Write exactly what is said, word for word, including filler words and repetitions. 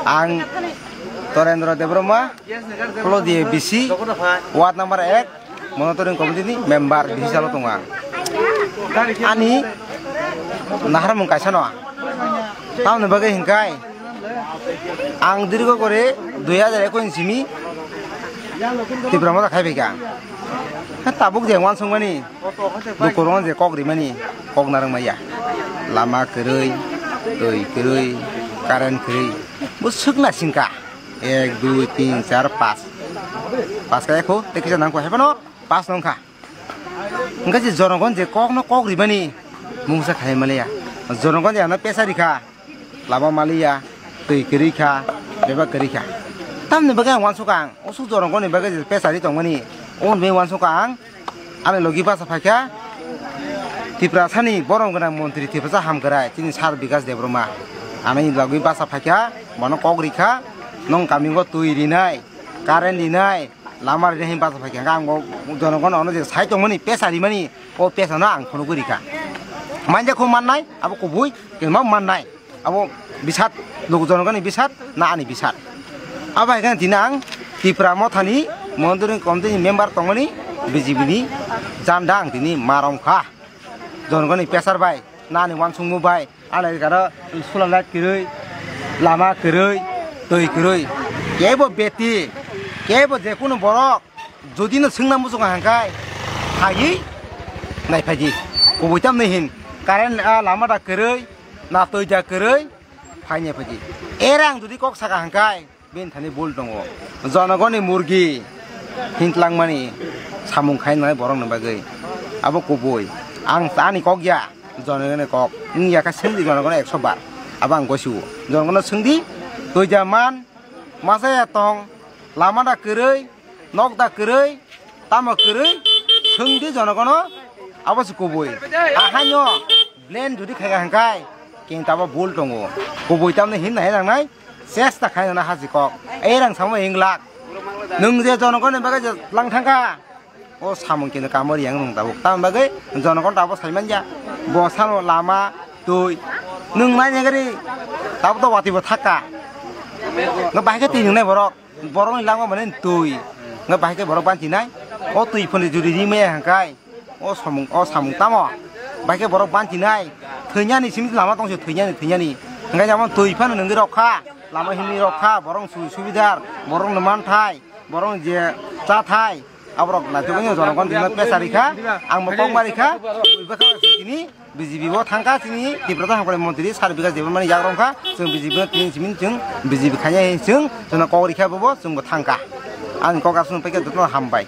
Ang Torendra Debbarma, Khulodi B C, ward number ek, monitoring committee ni member bisi salo tongo ang. Ani naharmung kaisa no. Tamoni bagwi hinkai ang dirgo gore dui hajar ekwis ni simi Tipra Motha khai phaikha. Ha, tabuk je wansukmani, dukurung je kok rimani, kok narwk maya. Lama kwrwi, twi kwrwi, current kwrwi. Bo swkna singkha. Ek, dui, tin, char, pas. Pas kaya kho, tei kisa nangkho, hai phano pas nongkha. Hingke je jonogon je kokno kok rimani, mungsa khai maliya. Jonogon je ano pesa rikha. Lama maliya, twi kwrwi kha, bebak kwrwi kha. Tamni bagwi ang wansukha ang, usuk jorongkoni bagwi je pesari tongmani, oboni bagwi wansukha ang, ani logi basa phaikha, Tiprasani borom gwnang montri Tiprasa hamkrai, chini sir Bikash Debbarma. Ani logi basa phaikha, bono kok rikha, nwng kamingo twi rinai, current rinai, lama rinai hinwi basa phaikha, ang bo jonogono ono je sai tongmani, pesa rimani, o pesano ang phunugwi rikha. Manja kho mannai, abo kubui, kinma mannai. Abo bisat, luku jonogoni bisat, na ani bisat. Abo hai khe tini ang Tipra Mothani monitoring committee ni member tongmani B J P ni janda ang tini ma rwngkha. Jonogoni pesar bai, na ani wansukmung bai, ani garo sula light kwrwi, lama kwrwi, twi kwrwi. Kebo beti, kebo jekunu borok, jodi no swngna muchungo hangkai, phaiwi naiphaidi. Kubui tamni hin, current, ah, lama da kwrwi, na twi da kwrwi, phai naiphaidi. Era ang jodi kok saka hangkai, bini thani bul tongo. Jonogoni murgi hintlangmani samung khainai borokni bagwi. Abo kubui. Ang ani kok ya, jonogoni kok. Wng ya khe swngdi jonogoni ekso bar. Abo ang gosi o. Jonogono swngdi, twi da man, masa ya tong, lama da kwrwi, nok da kwrwi, tamo kwrwi, swngdi jonogono, abo se kubui. Ahaino blame jodi khaikha hangkai, kintu abo bul tongo. Kubui tamni hin nai nangnai, chesta khainana haji kok. Ei rang samo inglak. Nwng je jonogoni bagwi je lang thangkha, o samung kintu kamo riyang nwng tabuk. Tamni bagwi jonogon tabuk sai manya. Bo sano lama, twi. Nwng nai nagari, tabuk to wati bo thakka. Nga bahai khe twi nwngnai borok. Borokni langma mane twi. Nga bahai khe borok banchi nai. O twi phone juri ri maya hangkai. O samung, o samung tamo. Bahai khe borok banchi nai. Thwinyani simi lama tongse thwinyani, thwinyani. Hingkai jamo twi phano nungwi rok kha. Lama himni rok kha. Borok su-, subidar. Borok no manthai. Borok je chathai. Aborok naitugwi jonogon tini pesari kha. Ang bo kok mari kha. Twi bwkha tini. B J P bo thangkha chini Tiprasa hamkrai montri sir Bikash Debbarmani yagrong kha, chwng B J P no tini simi chwng B J P khainai chwng chwngno kok rikha bobo chwngbo thangkha. Ani kok aswk paikha jotono hambai.